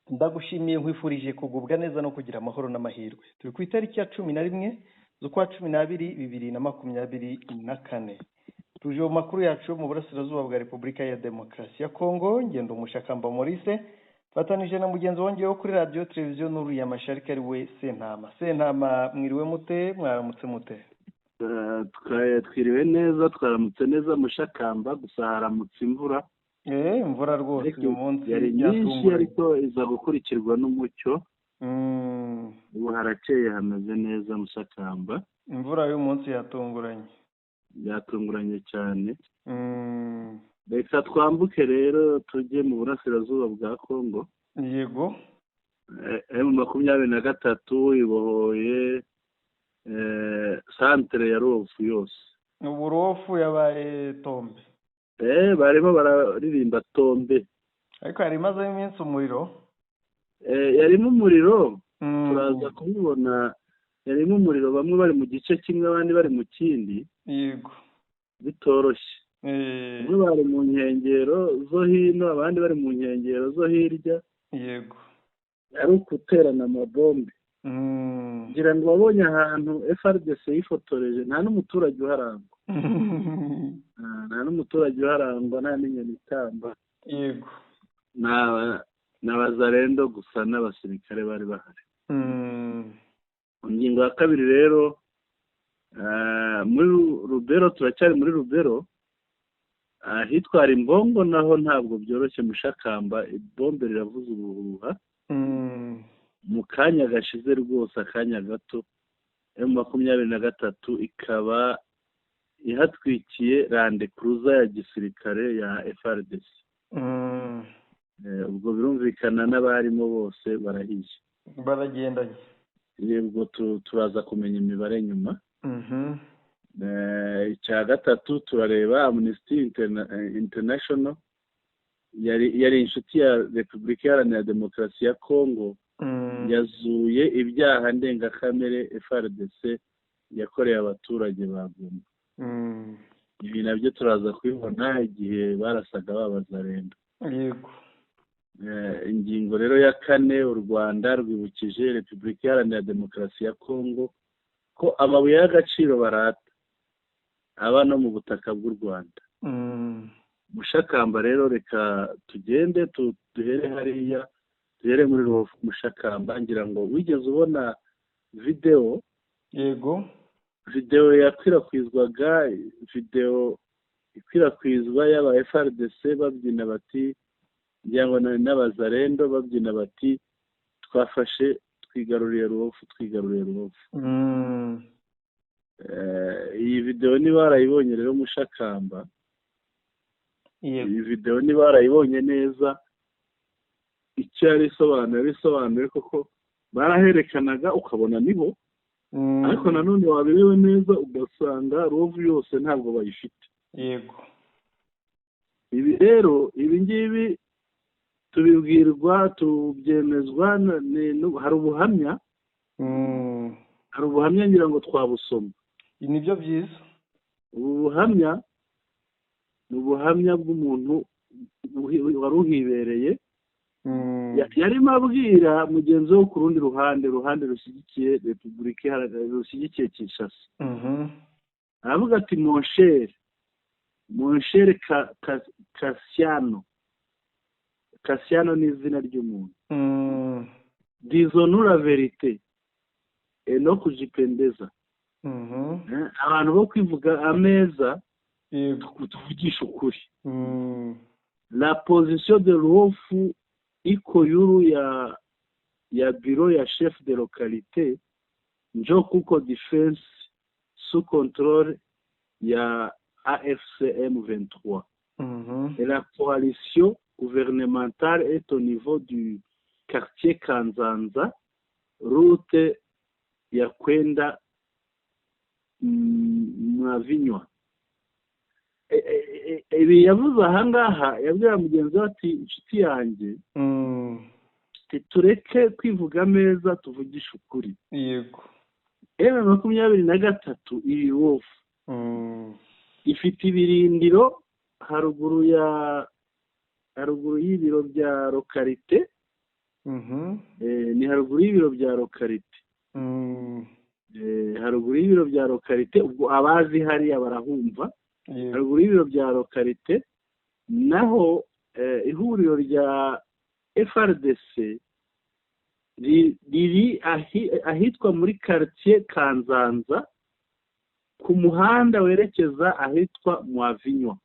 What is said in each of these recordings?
Ndagushimiye, nkwifurije kugubwa neza no kugira amahoro n'amahirwe. Turi ku itariki ya 11 z'ukwa 12 2024. Tuje mu makuru yacu mu burasirazuba bwa Repubulika ya Demokarasi ya Kongo. Ngendo Umushakamba Maurice, fatanije na mugenzi wanjye wo kuri Radiyo Televiziyo Nuru ya Mashariki, ari we Sentama. Sentama, mwiriwe mute? Mwaramutse mute? Twiriwe neza, twaramutse neza Mushakamba, gusa haramutse imvura. Imvura rwose uyu munsi yari nyinshi, ariko iza gukurikirwa n'umucyo. Ubu harakeye, hameze neza Mushakamba. Imvura y'uyu munsi yatunguranye. Byatunguranye cyane. Reka twambuke rero tujye mu burasirazuba bwa Kongo. Yego. M23 ibohoye centre ya Ruhofu yose. Ubu Ruhofu yabaye tombe. Barimo bararirimba tombe. Ariko yari imazeho iminsi umuriro. Yarimo umuriro, turaza kubibona. Yarimo umuriro, bamwe bari mu gice kimwe, abandi bari mu kindi. Bitoroshye. Bamwe bari mu nkengero zo hino, abandi bari mu nkengero zo hirya. Ari ukuterana amabombe. Ngira ngo wabonye ahantu FARDC yifotoreje, nta n'umuturage uharangwa. Nta n'umuturage uharangwa, nta n'inyoni itamba. Ni Abazalendo gusa n'abasirikare bari bahari. Ingingo ya kabiri rero, muri Rubero, turacyari muri Rubero, ahitwara Imbongo naho ntabwo byoroshye Mushakamba, ibombe riravuza ubuhuha. Mu kanya gashize rwose, akanya gato, M23 ikaba ihatwikiye Land Cruiser ya gisirikare ya FARDC. Ubwo birumvikana n'abarimo bose barahiye. Baragendanye. Yego, turaza kumenya imibare nyuma. Icya gatatu, turareba Amnesty International, yari inshuti ya Repubulika Iharanira Demokarasi ya Kongo, yazuye ibyaha ndengakamere FARDC yakoreye abaturage ba Goma. Ibi nabyo turaza kubibona igihe barasaga babazarenda. Ingingo rero ya kane, u Rwanda rwibukije Repubulika Iharanira Demokarasi ya Kongo ko amabuye y'agaciro barata aba no mu butaka bw'u Rwanda. Mushakamba, rero reka tugende duhere hariya, duhere muri Rubavu. Mushakamba, ngira ngo wigeze ubona videwo? Yego. Videwo yakwirakwizwaga, videwo ikwirakwizwa y'aba FARDC babyina bati, ngira ngo n'Abazarendo babyina bati: "Twafashe, twigaruriye Rubavu, twigaruriye Rubavu." Iyi videwo niba warayibonye rero Mushakamba, iyi videwo niba warayibonye neza, icyo yari isobanuye, yari isobanuye koko baraherekanaga ukabona nibo, ariko nanone wabireba neza ugasanga Rubavu yose ntabwo bayifite. Ibi rero, ibi ngibi tubibwirwa, tubyemezwa, hari ubuhamya. Hari ubuhamya, ngira ngo twabusoma. Nibyo byiza. Ubu buhamya ni ubuhamya bw'umuntu wari uhibereye. Yarimo abwira mugenzi we ku rundi ruhande, uruhande rushyigikiye Repubulika rushyigikiye Kinshasa. Aravuga ati: "Mon cher, mon cher Kasiano." Kasiano ni izina ry'umuntu. "Disons la vérité et no kujipendeza." Abantu bo kwivuga ameza, tuvugisha ukuri. "La position de Luofu iko yuru ya bureau ya chef de localité, njo kuko défense sous contrôle ya AFC M23 et la coalition gouvernementale est au niveau du quartier Kanzanza, route ya kwenda Mwavinywa." Ibi yavuze ahangaha, yabwira mugenzi we ati: "Inshuti yanjye, tureke kwivuga neza, tuvugishe ukuri." M23 iri wofu, ifite ibirindiro haruguru ya haruguru y'ibiro bya localité. Ni haruguru y'ibiro bya localité. Haruguru y'ibiro bya localité, ubwo abazi hariya barahumva. Haruguru y'ibiro bya localité naho ihuriro rya FARDC riri ahitwa muri quartier Kanzanza, ku muhanda werekeza ahitwa Mwavinywa.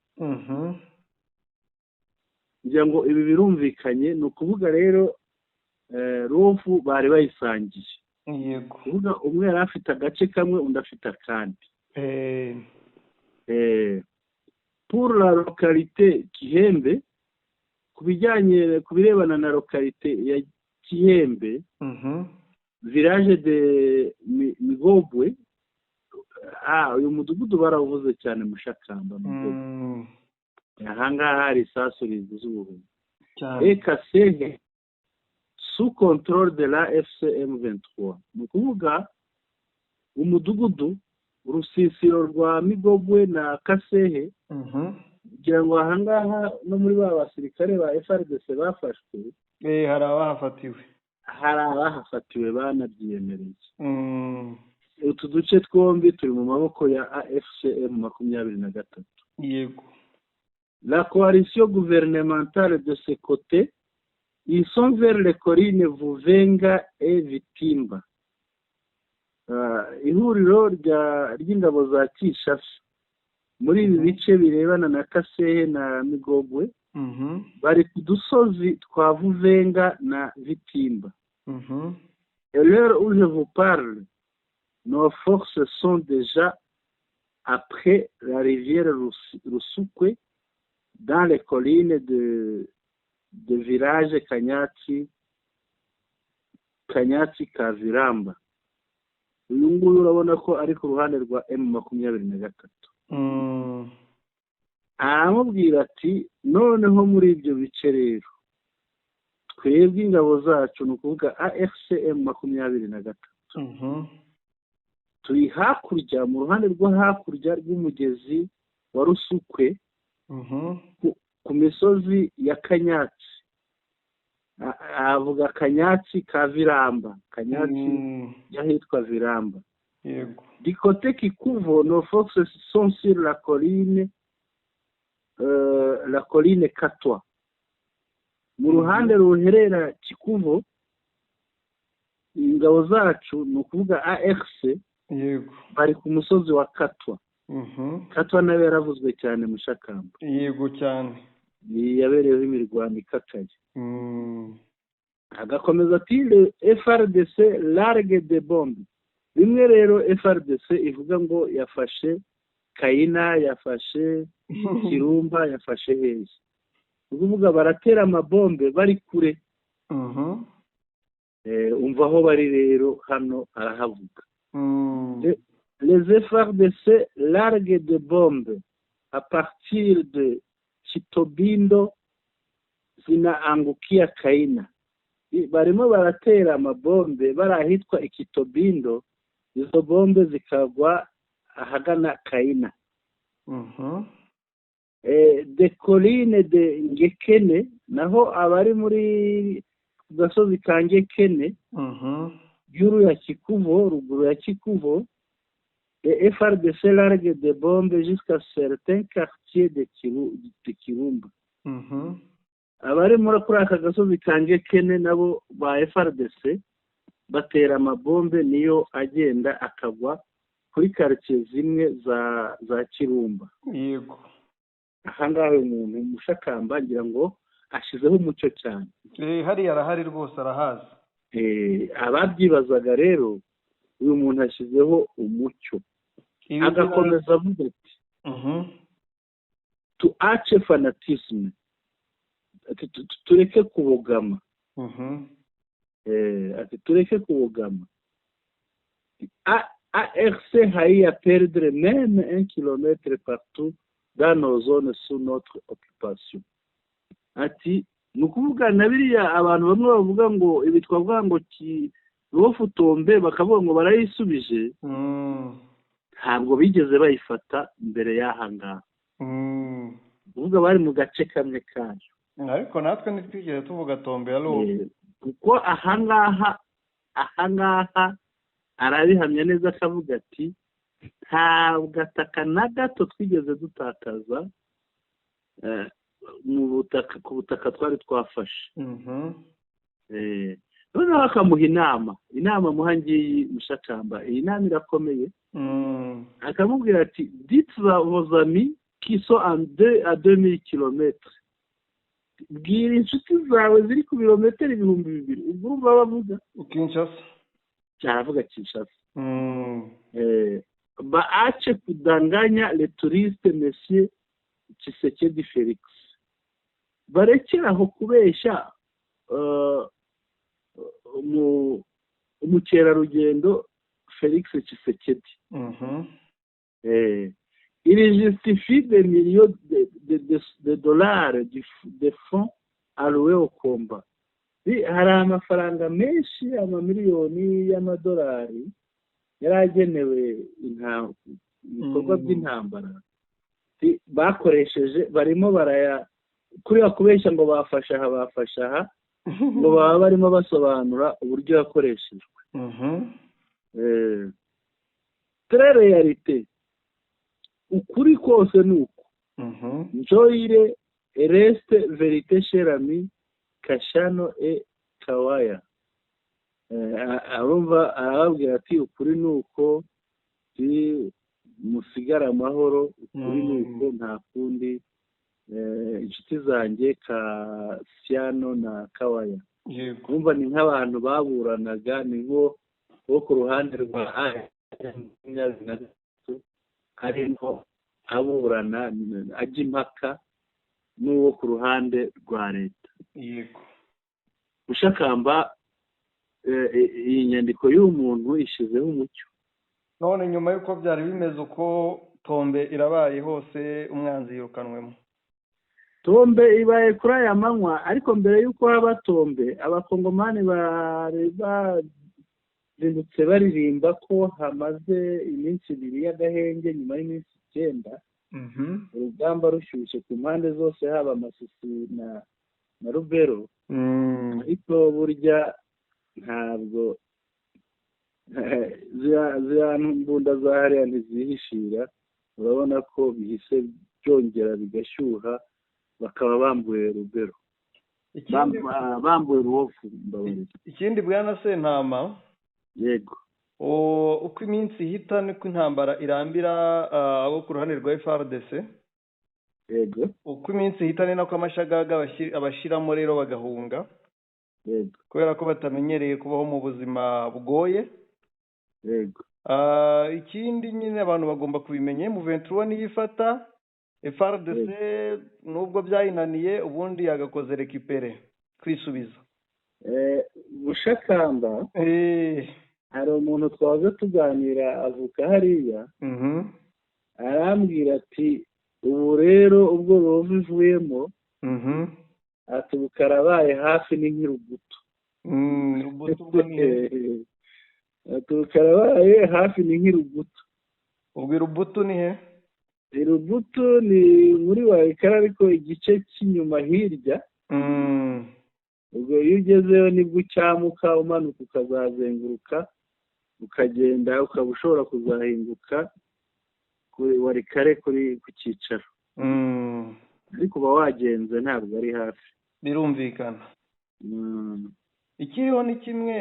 Ngira ngo ibi birumvikanye. Ni ukuvuga rero Rufu bari bayisangiye. Kuvuga umwe yari afite agace kamwe, undi afite akandi. Pour la localité Kihembe, ku bijyanye, ku birebana na localité ya Kihembe, village de Migobwe. Uyu mudugudu barawuvuze cyane, Mushakamba, Migobwe. Ahangaha hari isasu rivuze ubuhuha. Cyane. Kasehe sous contrôle de l'AFC M23. Ni ukuvuga umudugudu, urusisiro rwa Migogwe na Kasehe, kugira ngo ahangaha no muri ba basirikare ba FARDC bafashwe. Hari abahafatiwe. Hari abahafatiwe banabyiyemereye. Utu duce twombi turi mu maboko ya AFC M23. La coalition gouvernementale, de ce côté, ils sont vers les collines Vuvenga et Vitimba. Ihuriro ry'ingabo za Kinshasa muri ibi bice birebana na Kasehe na Migogwe bari ku dusozi twa Vuvenga na Vitimba. Et l'heure où je vous parle, nos forces sont déjà après la rivière Rusukwe, dans les collines de village Kanyatsi, Kanyatsi Kaviramba. Uyu nguyu urabona ko ari ku ruhande rwa M23. Aramubwira ati: "Noneho muri ibyo bice rero, twebwe ingabo zacu, ni ukuvuga AFC M23, turi hakurya, mu ruhande rwo hakurya rw'umugezi wa Rusukwe, ku misozi ya Kanyatsi." Avuga Kanyatsi ka Viramba, Kanyatsi y'ahitwa Viramba. Du côté Kikuvo, nos forces sont sur la colline Katwa. Mu ruhande ruherera Kikuvo, ingabo zacu, ni ukuvuga AFC, bari ku musozi wa Katwa. Katwa nawe yaravuzwe cyane, Mushakamba. Yego, cyane. Yabereyeho imirwano ikakaye. Agakomeza ati: "Le FARDC largue des bombes." Bimwe rero FARDC ivuga ngo yafashe Kayina, yafashe Kirumba, yafashe hehe, ni ukuvuga baratera amabombe bari kure. Umva aho bari rero, hano arahavuga. Les FARDC larguent des bombes à partir de Chitobindo, zinaangukia Kaina. Barimo baratera amabombe bari ahitwa Ikitobindo, izo bombe zikagwa ahagana Kaina. De colline de Ngekene, naho abari muri ku gasozi ka Ngekene, yuru ya Kikuvo, ruguru ya Kikuvo, les FARDC largue des bombes jusqu'à certains quartiers de Kirumba. Abari muri kuri aka gasozi ka Ngekene nabo ba FARDC batera amabombe, niyo agenda akagwa kuri quartier zimwe za Kirumba. Aha ngaha uyu muntu Mushakamba ngira ngo ashyizeho umucyo cyane. Hariya arahari rwose, arahazi. Ababyibazaga rero, uyu muntu ashyizeho umucyo. Agakomeza avuga ati: "Tuache fanatisme." Ati: "Tureke kubogama." Ati: "Tureke kubogama. ARC haït à perdre même un kilomètre partout dans nos zones sous notre occupation." Ati ni ukuvuga na biriya abantu bamwe bavuga ngo ibi twavuga ngo Rufotombe, bakavuga ngo barayisubije, ntabwo bigeze bayifata mbere y'aha ngaha. Kuvuga bari mu gace kamwe kayo. Ariko natwe ntitwigeze tuvuga Tombe ya Rufu. Kuko ahangaha arabihamya neza, akavuga ati nta gataka na gato twigeze dutakaza mu butaka, ku butaka twari twafashe. Noneho akamuha inama amuha ngiyi, Mushakamba, iyi nama irakomeye. Akamubwira ati: "Dites à vos amis qui sont en deux à 2000 kilomètres", bwira inshuti zawe ziri ku birometero 2000. Ubwo urumva bavuga Kinshasa. Cyaravuga Kinshasa. "Baache kudanganya les touristes, monsieur Tshisekedi Felix", barekere aho kubeshya umukerarugendo Felix Tshisekedi. "Il justifie des millions de dollars de fonds alloués au combat." Hari amafaranga menshi, amamiliyoni y'amadolari yari agenewe ibikorwa by'intambara bakoresheje, barimo baraya kuriya kubeshya ngo bafashe aha, bafashe aha, ngo baba barimo basobanura uburyo yakoreshejwe. Très réalité, ukuri kose ni uku. Njoire reste vérité, cher ami Kashano et Kawaya. Arumva arababwira ati ukuri ni uko, musigare amahoro, ukuri ni uko, nta kundi, inshuti zanjye Kasiyano na Kawaya. Urumva ni nk'abantu baburanaga, ni nko bo ku ruhande rwa 23 arimo aburana, ajya impaka n'uwo ku ruhande rwa leta. Mushakamba, iyi nyandiko y'uyu muntu ishyizeho umucyo. None nyuma y'uko byari bimeze uko, tombe irabaye hose, umwanzi yirukanwemo. Tombe ibaye kuri aya manywa, ariko mbere y'uko haba tombe, Abakongomani bari bazindutse baririmba ko hamaze iminsi 2 y'agahenge nyuma y'iminsi 9 urugamba rushyushye ku mpande zose, haba Masisi na Rubero. Ariko burya ntabwo ziriya mbunda za hariya ntizihishira. Urabona ko bihise byongera bigashyuha, bakaba bambuye Rubero, bambuye Ruhofu, mbabarira. Ikindi, bwana Sentama, Yego. uko iminsi ihita niko intambara irambira abo ku ruhande rwa FARDC. Uko iminsi ihita ni nako amashagaga abashiramo rero bagahunga, kubera ko batamenyereye kubaho mu buzima bugoye. Ikindi nyine abantu bagomba kubimenya, M23 niyo ifata FARDC, nubwo byayinaniye, ubundi yagakoze récupérer, kwisubiza. Mushakamba, hari umuntu twaza tuganira avuka hariya, arambwira ati ubu rero ubwo Rubavu ivuyemo, ati ubu karabaye, hafi ni nk'irugutu. Rubutu ubwo ni he? Ati ubu karabaye, hafi ni nk'irugutu. Ubwo Irubutu ni he? Irubutu ni muri Walikale, ariko igice cy'inyuma hirya. Ubwo iyo ugezeyo nibwo ucyamuka umanuka, ukazazenguruka, ukagenda, ukaba ushobora kuzahinguka kuri Walikale, kuri ku cyicaro. Ariko uba wagenze, ntabwo ari hafi. Birumvikana. Ikiriho ni kimwe,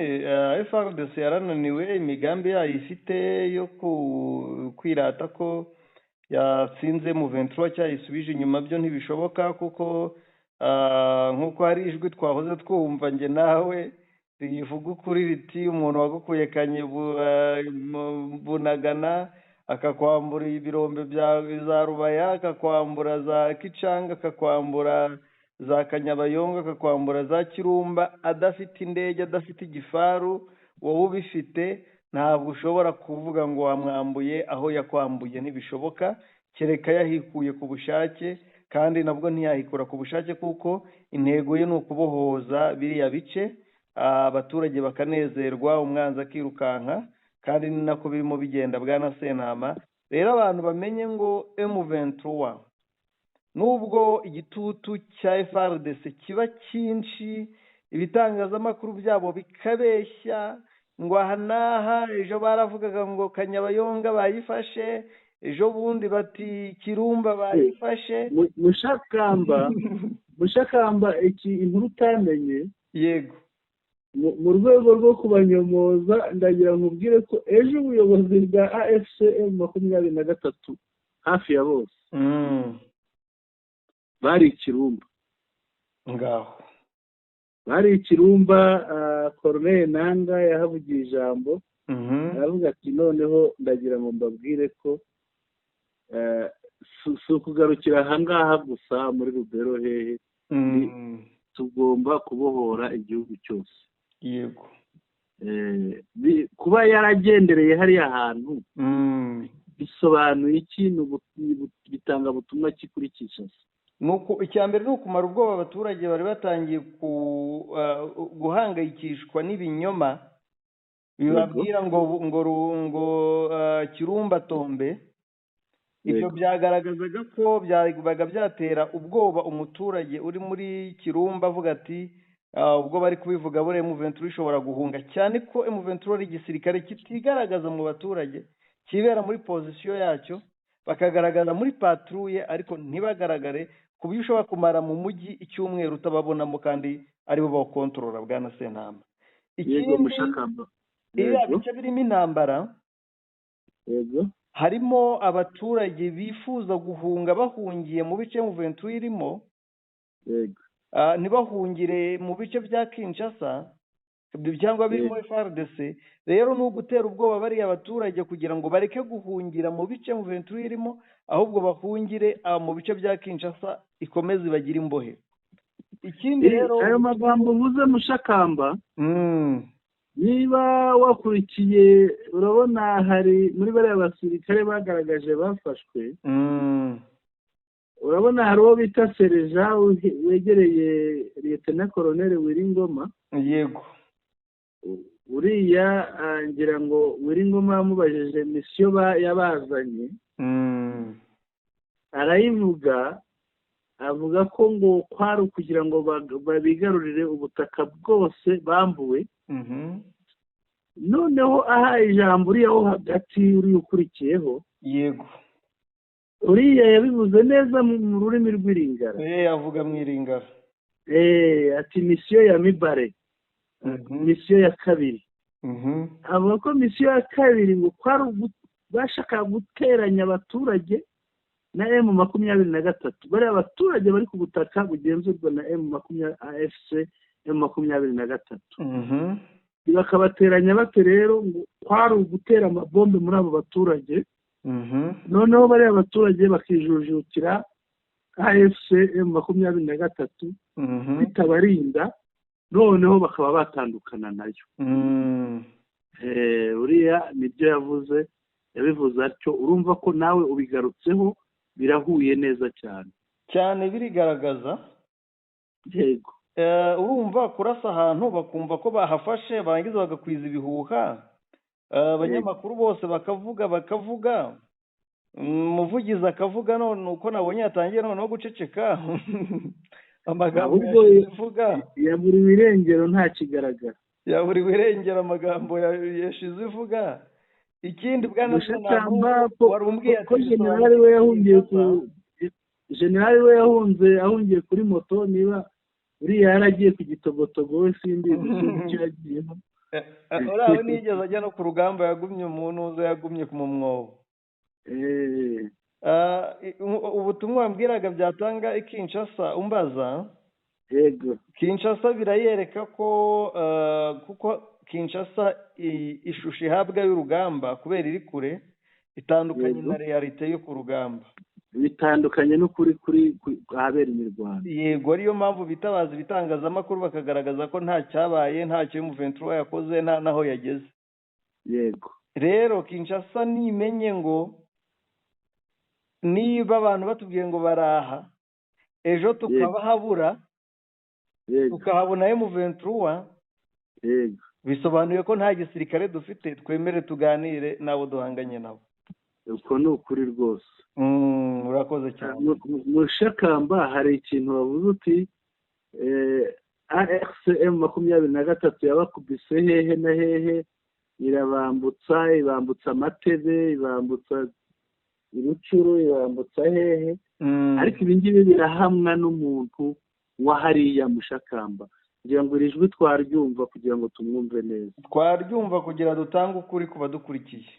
FARDC yarananiwe. Imigambi yayo ifite yo kwirata ko yatsinze M23 cyayisubije inyuma, byo ntibishoboka, kuko nk'uko hari ijwi twahoze twumva njye nawe rivuga ukuri riti umuntu wagukuye Bunagana, akakwambura ibirombe bya za Rubaya, akakwambura za Kicanga, akakwambura za Kanyabayonga, akakwambura za Kirumba, adafite indege, adafite igifaru, wowe ubifite, ntabwo ushobora kuvuga ngo wamwambuye aho yakwambuye. Ntibishoboka, kereka yahikuye ku bushake, kandi nabwo ntiyahikura ku bushake, kuko intego ye ni ukubohoza biriya bice, abaturage bakanezerwa, umwanzi akirukanka, kandi ni nako birimo bigenda, bwana Sentama. Rero abantu bamenye ngo M23, nubwo igitutu cya FARDC kiba cyinshi, Ibitangazamakuru byabo bikabeshya ngo aha n'aha, ejo baravugaga ngo Kanyabayonga bayifashe, ejo bundi bati Kirumba bayifashe. Mushakamba, Mushakamba, iki inkuru utamenye? Yego. Mu rwego rwo kubanyomoza, ndagira ngo ubwire ko ejo ubuyobozi bwa AFC M23 hafi ya bose bari Ikirumba. Ngaho. Bari Ikirumba. Corneille Nanga yahavugiye ijambo, aravuga ati: "Noneho ndagira ngo mbabwire ko si ukugarukira ahangaha gusa muri Rubero hehe, tugomba kubohora igihugu cyose." Kuba yaragendereye hariya hantu bisobanuye iki? Bitanga butumwa ki kuri Kinshasa? Nuko icya mbere ni ukumara ubwoba abaturage bari batangiye guhangayikishwa n'ibinyoma bibabwira ngo Kirumba tombe. Ibyo byagaragazaga ko byabaga byatera ubwoba umuturage uri muri Kirumba, avuga ati: "Ubwo bari kubivuga, buriya M23 ishobora guhunga," cyane ko M23 ari igisirikare kitigaragaza mu baturage, kibera muri position yacyo, bakagaragaza muri patrouille ariko ntibagaragare, ku buryo ushobora kumara mu mujyi icyumweru utababonamo kandi aribo bawukontorora, bwana Sentama. Ikindi, Mushakamba. Biriya bice birimo intambara harimo abaturage bifuza guhunga bahungiye mu bice M23 irimo, ntibahungire mu bice bya Kinshasa cyangwa birimo FARDC. Rero ni ugutera ubwoba bariya baturage kugira ngo bareke guhungira mu bice M23 irimo, ahubwo bahungire mu bice bya Kinshasa, ikomeze ibagire imbohe. Ikindi rero, Ayo magambo uvuze, Mushakamba, niba wakurikiye, urabona hari muri bariya basirikare bagaragaje bafashwe, urabona hari uwo bita Sereja wegereye Lieutenant Colonel Wiringoma. Uriya ngira ngo Wiringoma yamubajije mission yabazanye, arayivuga, avuga ko ngo kwari ukugira ngo babigarurire ubutaka bwose bambuwe. Noneho aha ijambo uriya wo hagati, uriya ukurikiyeho, uriya yabivuze neza mu rurimi rw'iringara. Avuga mu iringara. Ati mission ya mibale, mission ya kabiri. Avuga ko mission ya kabiri ngo kwari bashakaga guteranya abaturage na M23, bariya abaturage bari ku butaka bugenzurwa na M20 AFC M23. Bakabateranya bate rero? Ngo kwari ugutera amabombe muri abo baturage, noneho bariya baturage bakijujutira AFC M23 bitabarinda, noneho bakaba batandukana nayo. Uriya nibyo yavuze, yabivuze atyo. Urumva ko nawe ubigarutseho, birahuye neza cyane. Cyane, birigaragaza. Urumva kurasa ahantu bakumva ko bahafashe, barangiza bagakwiza ibihuha, abanyamakuru bose bakavuga, bakavuga, umuvugizi akavuga. None uko nabonye yatangiye noneho guceceka, amagambo Ahubwo yashize ivuga. Yaburiwe irengero, ntakigaragara. Yaburiwe irengero, amagambo yashize ivuga. Ikindi, bwana Mushakamba, wari umbwiye ati ko generali we yahungiye ku generali we yahunze, ahungiye kuri moto, niba uriya yaragiye ku gitogotogo we simbizi, sinzi icyo yagiyemo. Uriya we ntiyigeze ajya no ku rugamba, yagumye mu ntuza, yagumye mu mwobo. Ubutumwa wambwiraga byatanga i Kinshasa umbaza, Kinshasa birayereka ko kuko Kinshasa ishusho ihabwa y'urugamba kubera iri kure itandukanye na réalité yo ku rugamba. Bitandukanye n'ukuri kuri ahabera imirwano. Yego, ariyo mpamvu bitabaza ibitangazamakuru bakagaragaza ko nta cyabaye, ntacyo M23 yakoze, nta naho yageze. Rero Kinshasa nimenye ngo niba abantu batubwiye ngo baraha, ejo tukabahabura, tukahabona M23, bisobanuye ko nta gisirikare dufite, twemere tuganire n'abo duhanganye nabo. Uko ni ukuri rwose. Urakoze cyane. Mushakamba, hari ikintu wavuze uti AFC M23 yabakubise hehe na hehe, irabambutsa, ibambutsa Amatebe, ibambutsa Irucuru, ibambutsa hehe. Ariko ibi ngibi birahamwa n'umuntu wa hariya Mushakamba. Kugira ngo iri jwi twaryumva, kugira ngo tumwumve neza. Twaryumva kugira dutange ukuri ku badukurikiye.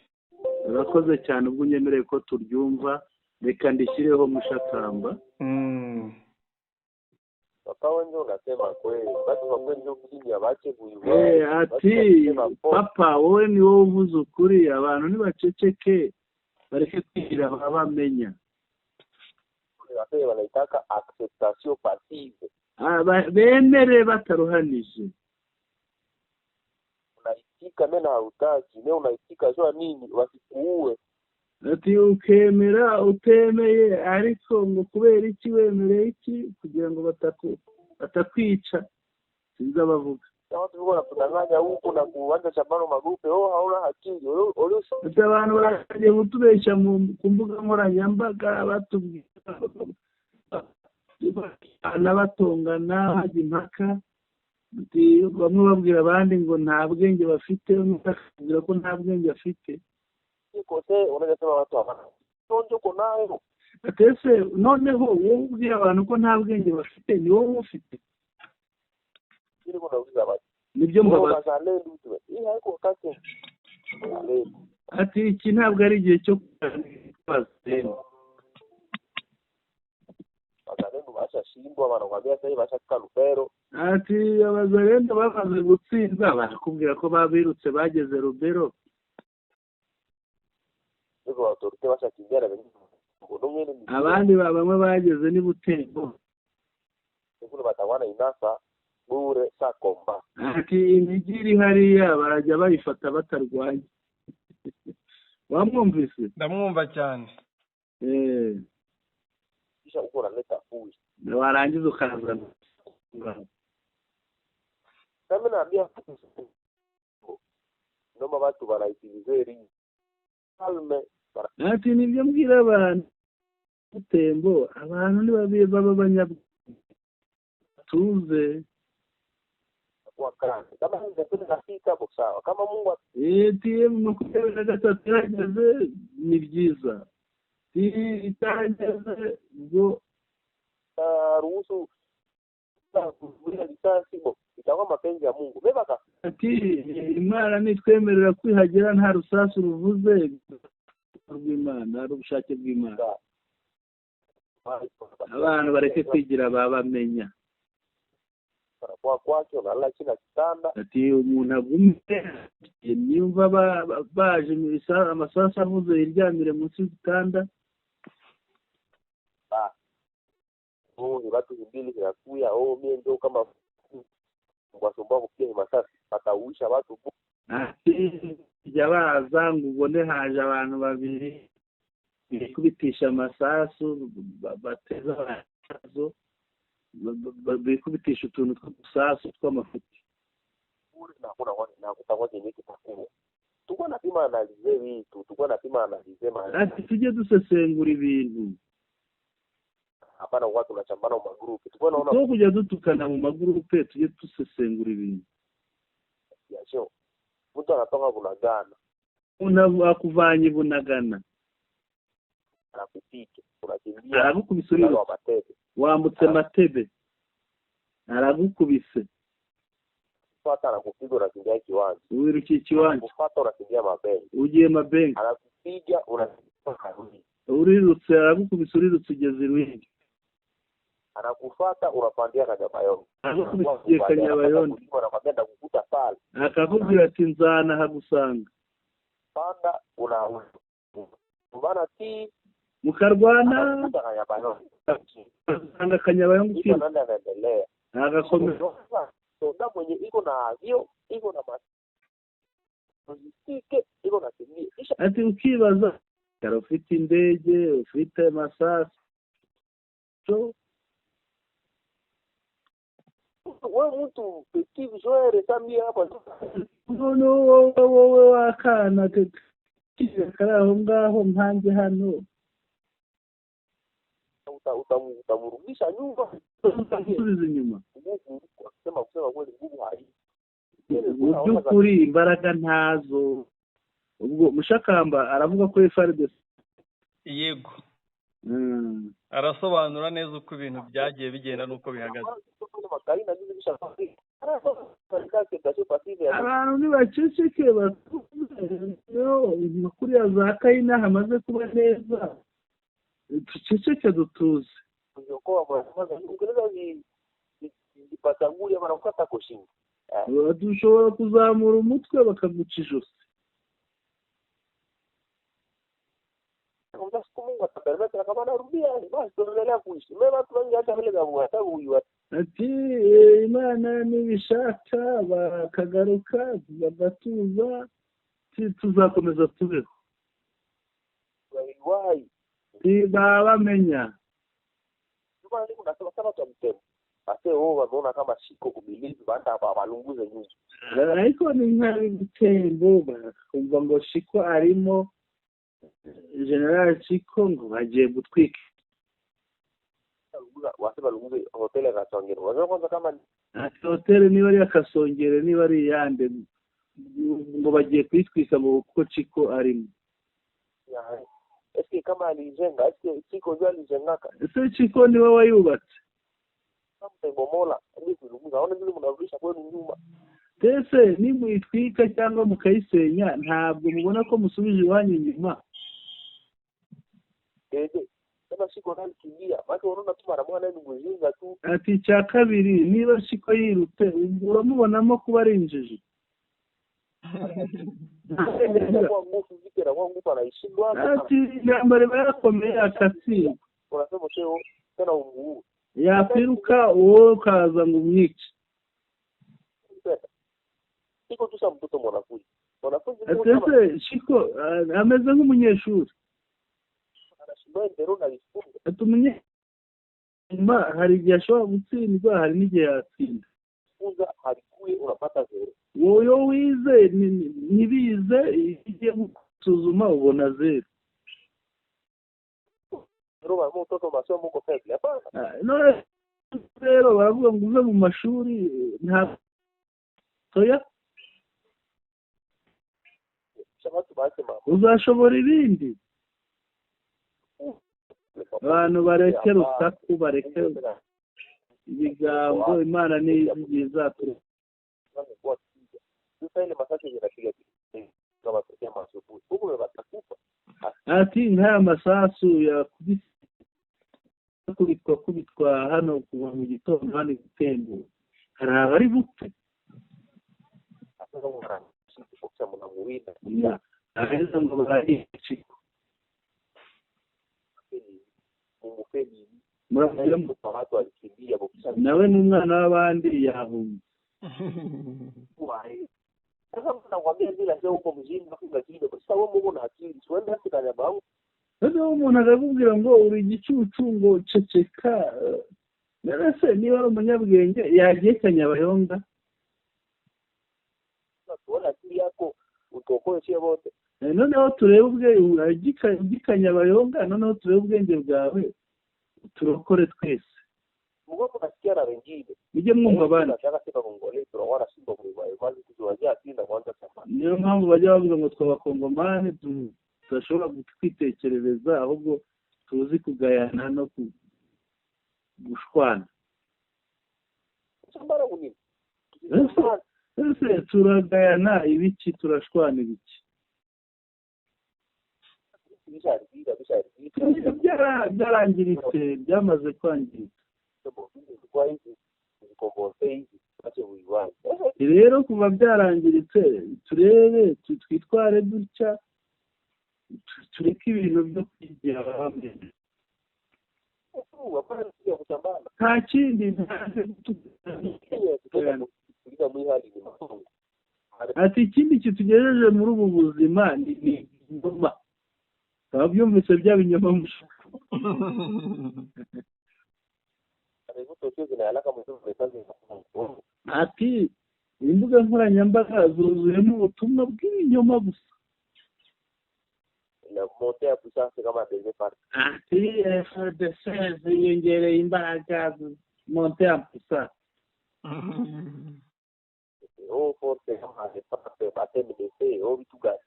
Urakoze cyane ubwo unyemereye ko turyumva, reka ndishyireho Mushakamba. Papa wenje unasema kweli, basi kwa kweli ndio mjini abache kuiwa. Ati papa wowe ni wowe uvuze ukuri, abantu ntibaceceke bareke kwigira bamenya. Wanaitaka acceptation passive. Bemere bataruhanije. Unaitika mena hautaki, leo unaitika jua nini wasikuue. Ati ukemera utemeye, ariko ngo kubera iki wemereye iki kugira ngo batakwica, sinzi abavuga. Watu wanatudanganya huko na kuanza chambano magrupe, oh hauna hakili. Ati abantu baragiye kutubeshya ku mbuga nkoranyambaga, batubwira batongana, hajya impaka. Bamwe babwira abandi ngo nta bwenge bafite, undi akabwira ko nta bwenge afite. Ese noneho wowe ubwira abantu ko nta bwenge bafite, ni wowe ufite? Nibyo mbabaza. Ati iki ntabwo ari igihe cyo kubaza. Ati abazalendo bamaze gutsinda barakubwira ko babirutse bageze Rubero. Abandi bamwe bageze ni Butembo. Ati imijyi iri hariya barajya bayifata batarwanye. Wamwumvise? Ndamwumva cyane. Warangiza ukazana. Ati nibyo mbwira abantu Butembo, abantu nibabiye baba abanyabwenge tuze. M23 yarageze ni byiza, itarageze ubwo ruhusu itakuwa mapenzi ya Mungu. Ati Imana nitwemerera kwihagera nta rusasu ruvuze rw'Imana, ari ubushake bw'Imana. Abantu bareke kwigira babamenya. Ati umuntu agume niyumva baje amasasu avuze yiryamire munsi y'igitanda. Watu mbili zinakuya, oh mimi ndio kama ngwasomba kupiga masasi batauisha watu. Ati jabaza ngo ubone haje abantu babiri bikubitisha amasasu bateza abazo bikubitisha utuntu tw'udusasu tw'amafuti. Ati tujye dusesengura ibintu. Hapana watu tunachambana mu magrupe. Tuko naona tuko kujya dutukana mu magrupe, tujye dusesengura ibintu. Yasho. Mtu anatoka Bunagana. Unavu akuvanye Bunagana. Anakupika, unakimbia. Aragukubise uri wambutse Matebe. Aragukubise. Fata anakupiga unakimbia kiwanja. Uwirukiye kiwanja. Ufata unakimbia mabenki. Ugiye mabenki. Anakupiga unakimbia. Urirutse aragukubise urirutse ugeze Ruhinga. Anakufata unapandia Kanyabayonga. Aragukubise Kanyabayonga. Anakwambia ndakukuta pale. Akakubwira ati nzana hagusanga. Panda una bana ti mukarwana usanga Kanyabayonga iko anaendelea. Agakomeza. Soda mwenye iko na avio, iko na masike, iko na kimbi. Ati ukibaza ufite indege, ufite amasasu. Wewe mtu petit joueur tambia hapa. No wowe wakana kari aho ngaho nkanjye hano. Utamrudisha nyuma. Usubiza inyuma. Nguvu, kusema kweli, nguvu haiko. Mu by'ukuri imbaraga ntazo. Ubwo Mushakamba aravuga ko FARDC Yego, arasobanura neza uko ibintu byagiye bigenda n'uko bihagaze. Abantu ntibaceceke, amakuru ya za Kayina hamaze kuba neza, duceceke, dutuze. Dushobora kuzamura umutwe bakaguca ijosi. Ati Imana nibishaka bakagaruka bagatuza, tuzakomeza tubeho, bamenya. Ariko ni nk'abitembo bakumva ngo Shiko arimo, General Shiko, ngo bagiye gutwika hoteli, niba ari Akasongere, niba ari iyande, ngo bagiye kuyitwika ngo kuko Shiko arimo. Ese Shiko niwe wayubatse? Mbese nimuyitwika cyangwa mukayisenya, ntabwo mubona ko musubije iwanyu inyuma? Ati icya kabiri, niba Shiko yirutse, uramubonamo kuba ari injiji? Ati intambara iba yarakomeye akatsindwa, yakwiruka wowe ukaza ngo umwice. Ese Shiko ameze nk'umunyeshuri. Ati umunyuma hari igihe ashobora gutsindwa, hari n'igihe yatsinda. Wowe iyo wize ntibize, iyo ugiye gusuzuma ubona zeru. Rero baravuga ngo uve mu mashuri nta toya, uzashobora ibindi. Abantu bareke rusaku, bareke ibigambo, Imana niyo igihe izaturuka. Ati nk'aya masasu yakubitwa kubitwa hano kuva mu gitondo hano gutembo, hari abari bupfe. Aheza ngo barayicika. Nawe n'umwana w'abandi yahunze. Noneho umuntu akakubwira ngo uri igicucu, ngo ceceka. Mbese niba ari umunyabwenge yagiye Kanyabayonga? Noneho turebe Kanyabayonga, noneho turebe ubwenge bwawe, turokore twese. Mujye mwumva abandi. Niyo mpamvu bajya bavuga ngo tw'abakongomani tudashobora kwitekerereza, ahubwo tuzi kugayana no gushwana. Ese turagayana ibiki, turashwana ibiki? Byarangiritse, byamaze kwangirika. Rero kuva byarangiritse, turebe twitware dutya, tureke ibintu byo kwigira hamwe. Nta kindi. Ati ikindi kitugejeje muri ubu buzima ni ibinyoma. Ababyumvise bya binyoma mushuka. Ati imbuga nkoranyambaga zuzuyemo ubutumwa bw'ibinyoma gusa. ina montée ya puissance kama des FARDC. Ati FARDC ziyongereye imbaraga, montée en puissance. Oh, force kama des FARDC ba TMDC, oh, vitu gani?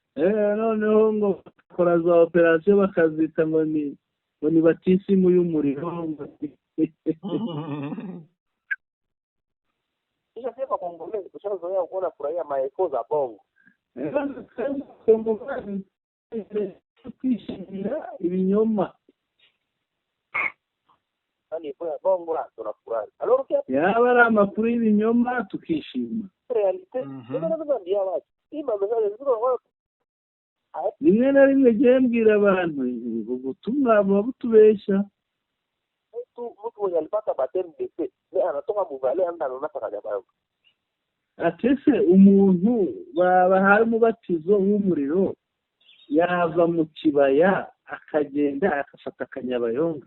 Noneho ngo bakora za operasiyo bakazita ngo ni batisimu y'umuriro ngo Kisha sema Kongolezi tushazoea kuona furahia maeko za bongo. Kongomani kwishimira ibinyoma. Yani écho ya bongo la tunafurahi. Alors que Yaba ari amakuru y'ibinyoma tukishima. Réalité, ndio nakwambia watu. Hii mambo ziko. Rimwe na rimwe ngiye mbwira abantu ngo ubutumwa buba butubeshya. Mtu mwenye alipata baptême de feu mais anatoka muvale anda anaona Kanyabayonga. Ati ese umuntu bahaye umubatizo w'umuriro yava mu kibaya akagenda agafata Akanyabayonga?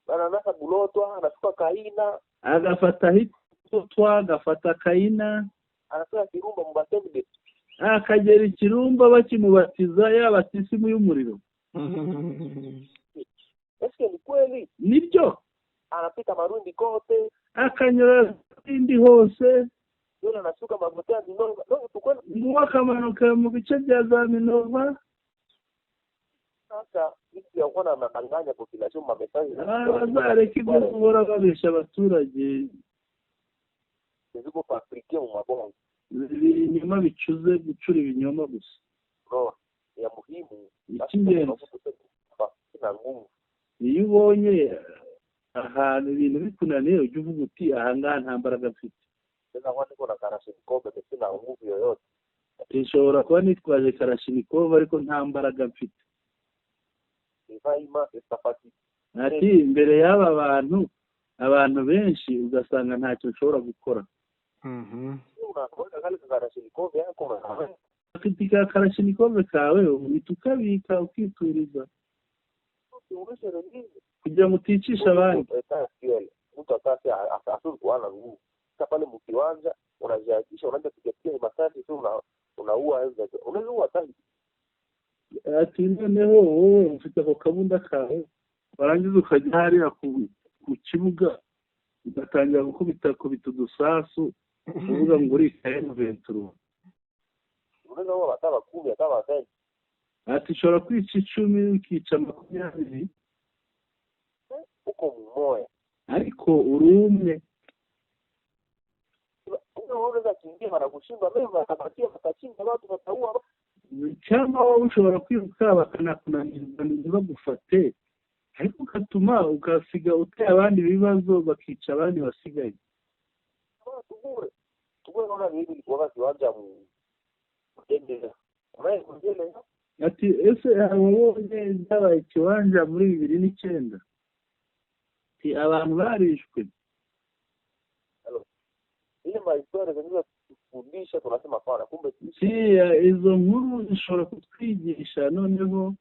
Ananasa Bulotwa, anafika Kaina. Agafata Hitotwa, agafata Kayina. Anafika Kirumba mu baptême de Akagera Ikirumba bakimubatiza ya batisimu y'umuriro. Eske ni kweli? Nibyo? Anapita Marundi kote. Akanyura indi hose. Yule anashuka Magotea ya Minova. No, tukwenda. Nguwo akamanuka mu bice bya za Minova. Sasa vitu ya kuwa na madanganya population ma message. Bazareka ibyo guhora babesha abaturage. Ziko fabriqué mu mabongo. Ibinyoma bicuze, gucura ibinyoma gusa. No, ya muhimu. Icy'ingenzi Sina nguvu. Iyo ubonye ahantu ibintu bikunaniye, ujya uvuga uti: "Aha ngaha nta mbaraga mfite." Sasa kwa niko na Kalashnikov, sina nguvu yoyote. Nshobora kuba nitwaje Kalashnikov ariko nta mbaraga mfite. Ivaima safati. Ati imbere y'aba bantu, abantu benshi, ugasanga ntacyo nshobora gukora. Unaweka kale Kalashnikov yako unaweka. Afite ka Kalashnikov kawe, uhita ukabika ukituriza Ukiurisha wengine. Kugira ngo uticisha abandi. Mtu atase asuri kuana nguvu. Sasa pale mkiwanja unajiakisha, unaanza kupiga masasi tu, unaua, unaweza ua hata. Ati noneho wowe ufite ako kabunda kawe, warangiza ukajya hariya ku kibuga ugatangira gukubita kubita udusasu uvuga ngo urikaye M23. Unaweza ua hata 10, hata 20. Ati ushobora kwica 10, ukica 20. Uko mmoya. Ariko uri umwe. Unaweza kimbia, wanakushinda mimi, watapatia, watachinja watu, wataua. Cyangwa wowe ushobora kwiruka bakanakunaniza ntibagufate, ariko ugatuma ugasiga uteye abandi ibibazo, bakica abandi basigaye. Tugure tugure, naona hivi ilikuwa kiwanja mtendea unaye kujele. Ati ese wabonye byabaye ikiwanja muri 2009? Ati abantu barishwe. Ile mahistoria zinaweza kufundisha, tunasema pana, kumbe. Si izo nkuru zishobora kutwigisha noneho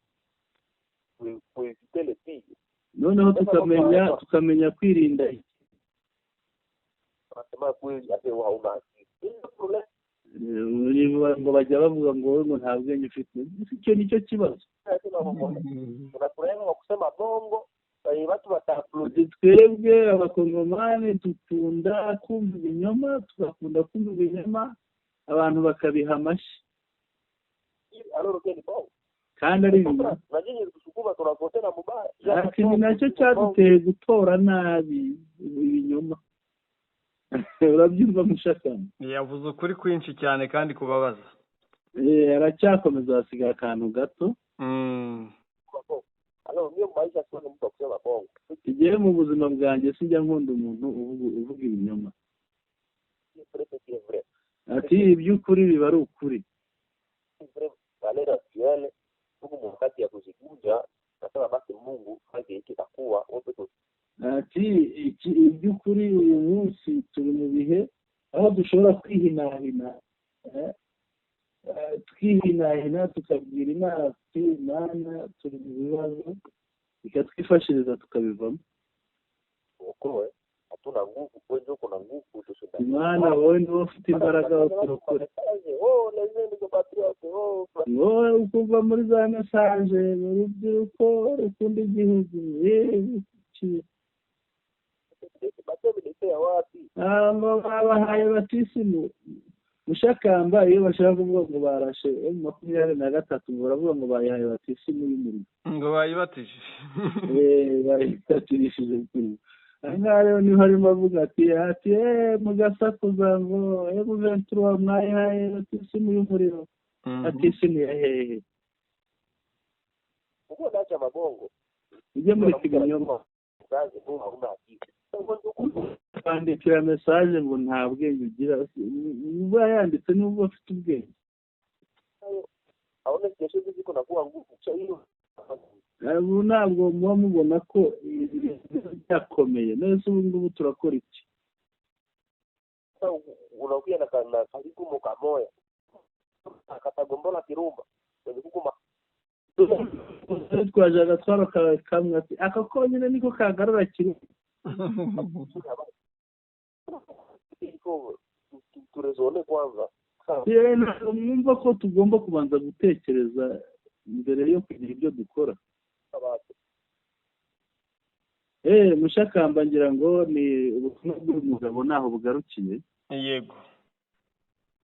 Kuéviter les pires. Noneho tukamenya kwirinda iki. Tunasema kweli ate hauna akili, ile problème. Ngo bajya bavuga ngo wowe ngo nta bwenge ufite, icyo nicyo kibazo. Tunafurahia kwa kusema bongo, watu wataapplaudi. Twebwe Abakongomani dukunda kumva ibinyoma, tugakunda kumva ibinyoma, abantu bakabiha amashyi. Alors que ni bongo. Kandi ari ibinyoma. Na nyinyi kusukuma tunavote na mubaya. Ati ni nacyo cyaduteye gutora nabi, ibinyoma. Urabyumva, mushakana? Yavuze ukuri kwinshi cyane kandi kubabaza. Aracyakomeza, hasigaye akantu gato. Alors mimi maisha sio mtu wa kusema bongo. Igihe mu buzima bwanjye sinjya nkunda umuntu uvuga ibinyoma. C'est vrai. Ati iby'ukuri biba ari ukuri. Vrai valeur actuelle huku wakati ya kuzikunja, nasema basi Mungu kazi hiki itakuwa wote tu. Ati iki iby'ukuri uyu munsi turi mu bihe aho dushobora kwihinahina, twihinahina tukabwira Imana tuti: "Imana, turi mu bibazo," ikatwifashiriza tukabivamo. Uokoe, hatuna nguvu, wewe ndio uko na nguvu tushinda. Imana, wowe niwe ufite imbaraga, turokore. Oh, lazima ndio. Ngo ukumva muri za message, urubyiruko rukunda igihugu, iki. Bate ya wapi? Ngo babahaye batisimu. Mushakamba, iyo bashaka kuvuga ngo barashe M23, ngo baravuga ngo bayihaye batisimu y'umuriro. Ngo bayibatije. Bayibatirishije kuri aha ngaha rero niho arimo avuga ati mugasakuza ngo M23 mwayihaye batisimu y'umuriro. Batisimu ya hehe? Uko ndacha mabongo. Ujye muri kibinyoma. Kazi tu hauna akili. Kwandikira message ngo nta bwenge ugira, niba yanditse nubwo afite ubwenge. Aone kesho ziko na kuwa nguvu cha hiyo. Ubu ntabwo muba mubona ko byakomeye. None se ubu ngubu turakora iki? Unakuja na kalikumu kamoya akatagombola Kirumba kwenye kukuma. Twaje agatwaro kawe kamwe, ati aka konyine niko kagarura Kirumba. Turezone kwanza. Mwumva ko tugomba kubanza gutekereza mbere yo kugira ibyo dukora. Mushakamba, ngira ngo ni ubutumwa bw'uyu mugabo naho bugarukiye. Yego.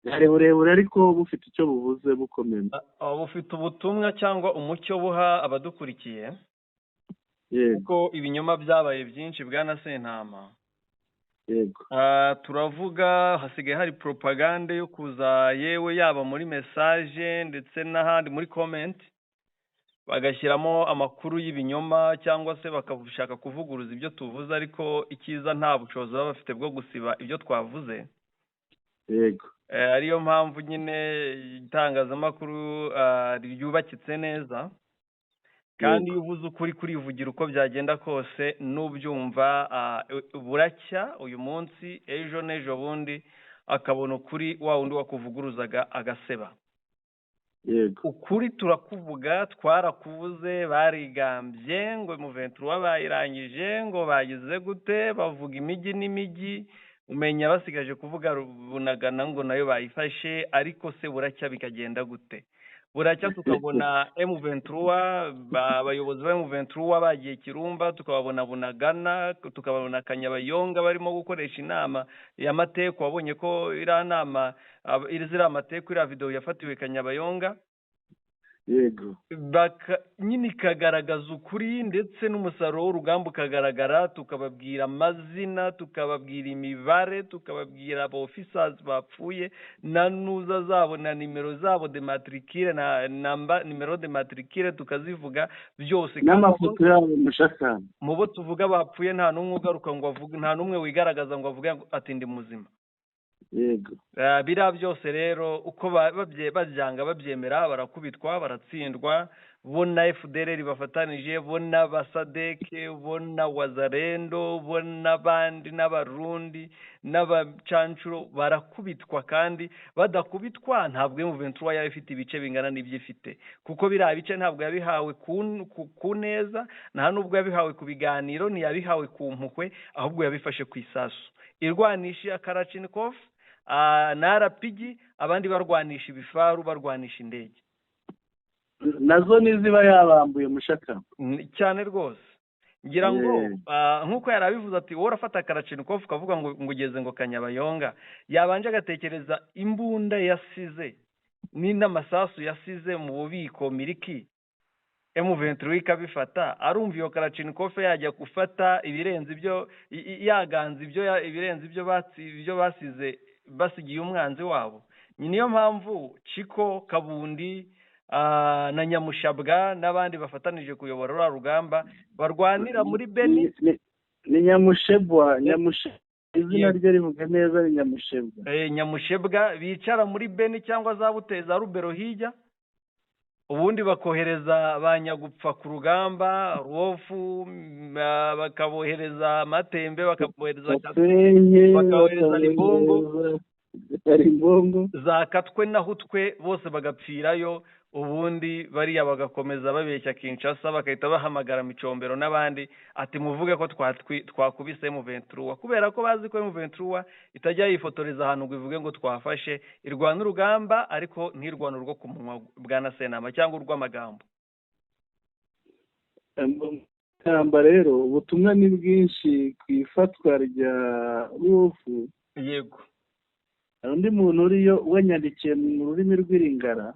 Bwari burebure ariko bufite icyo buvuze bukomeye. Bufite ubutumwa cyangwa umucyo buha abadukurikiye. Kuko ibinyoma byabaye byinshi, bwana Sentama. Yego. Turavuga hasigaye hari propagande yo kuza, yewe yaba muri message ndetse n'ahandi muri comment, bagashyiramo amakuru y'ibinyoma cyangwa se bakashaka kuvuguruza ibyo tuvuze, ariko icyiza nta bushobozi baba bafite bwo gusiba ibyo twavuze. Yego. Ariyo mpamvu nyine itangazamakuru ryubakitse neza, kandi iyo uvuze ukuri kurivugira uko byagenda kose, n'ubyumva buracya uyu munsi, ejo n'ejo bundi akabona ukuri, wa wundi wakuvuguruzaga agaseba. Yego. Ukuri turakuvuga, twarakuvuze. Barigambye ngo M23 bayirangije, ngo bagize gute, bavuga imijyi n'imijyi, umenya basigaje kuvuga Bunagana ngo nayo bayifashe. Ariko se buracya bikagenda gute? Buracya tukabona M23, abayobozi ba M23 bagiye Kirumba, tukababona Bunagana, tukababona Kanyabayonga barimo gukoresha inama ya Mateko. Wabonye ko iriya nama, ziriya Mateko, iriya video yafatiwe Kanyabayonga. Yego. Nyine ikagaragaza ukuri, ndetse n'umusaruro w'urugamba ukagaragara. Tukababwira amazina, tukababwira imibare, tukababwira aba officers bapfuye na nuza zabo na nimero zabo de matricule na namba nimero de matricule, tukazivuga byose. N'amafoto yabo, Mushakamba. Mu bo tuvuga bapfuye nta n'umwe ugaruka ngo avuge, nta n'umwe wigaragaza ngo avuge ati ndi muzima. Yego. Biriya byose rero uko babyanga babyemera, barakubitwa, baratsindwa, bo na FDLR bafatanije, bo n'abasadeke, bo na Wazalendo, bo n'abandi n'Abarundi n'abacancuro, barakubitwa. Kandi badakubitwa ntabwo M23 yaba ifite ibice bingana n'ibyo ifite, kuko biriya bice ntabwo yabihawe ku neza, nta nubwo yabihawe ku biganiro, ntiyabihawe ku mpuhwe, ahubwo yabifashe ku isasu irwanisha Kalashnikov na RPG, abandi barwanisha ibifaru, barwanisha indege. Nazo niziba yabambuye, Mushakamba. Cyane rwose. Ngira ngo nk'uko yari abivuze ati wowe urafata Kalashnikov ukavuga ngo ugeze ngo Kanyabayonga, yabanje agatekereza imbunda yasize ni n'amasasu yasize mu bubiko Miriki, M23 ikabifata, arumva iyo Kalashnikov yajya gufata ibirenze ibyo, yaganza ibyo ibirenze ibyo ibyo basize basigiye umwanzi wabo? Niyo mpamvu Chiko Kabundi na Nyamushabwa n'abandi bafatanije kuyobora ruriya rugamba barwanira muri Beni. Ni Nyamushebwa, Nyamushebwa izina rye rivuga neza, ni Nyamushebwa. Nyamushebwa, bicara muri Beni cyangwa za Buteza, Rubero hirya, ubundi bakohereza ba nyagupfa ku rugamba, Ruofu, bakabohereza Matembe, bakabohereza Gasenyi, bakabohereza Libongo. Libongo. Za Katwe na Hutwe, bose bagapfirayo. Ubundi bariya bagakomeza babeshya Kinshasa, bagahita bahamagara Micombero n'abandi ati: "Muvuge ko twakubise M23," kubera ko bazi ko M23 itajya yifotoreza ahantu ngo ivuge ngo twafashe. Irwana urugamba ariko ntirwana urwo ku munwa, bwana Senama, cyangwa urw'amagambo. Kamba rero ubutumwa ni bwinshi ku ifatwa rya Rufu. Hari undi muntu uriyo wanyandikiye mu rurimi rw'iringara.